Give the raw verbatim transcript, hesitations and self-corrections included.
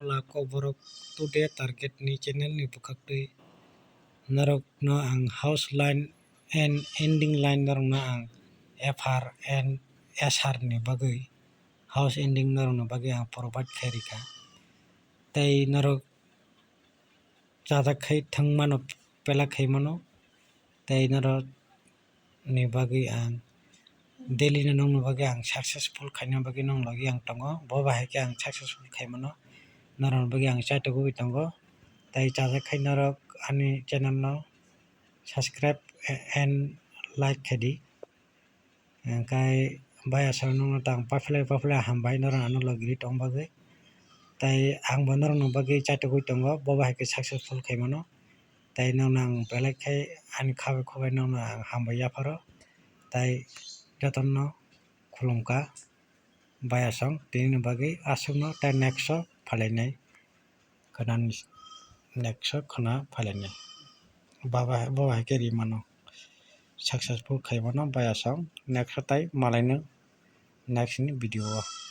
Wngkha Kokborok Today Target ni channel ni bwkhaktwi norokno ang house line and ending line norokno ang F R and S R ni bagwi, house ending norokni bagwi ang provide khairikha. Tei norok chajak khai thangmano, belai khaimano, tei norok ni bagwi ang daily no nokni bagwi ang successful khaina bagwi nokni logi ang tongo, bo bahai khe ang successful khaimano, norokni bagwi ang chaitugwi tongo. Tei chajak khai norok ani channel no subscribe and like khaidi. Hwnkhe bayasong nokno tang paphlai paphlai hambai norok ano logi ri tong bagwi. Tei ang bo norokni bagwi chaitugwi tongo, bo bahai khe successful khaimano. Tei nokno ang belai khe ani khabai khubai nokno ang hambai yapharo. Tei jotono khulumkha bayasong tinini bagwi aswkno tei next o phalainai khwnani next o khwna phalainai. Bo bahai khe rimano successful khaimano bayasong next o tei malaino next ni video o.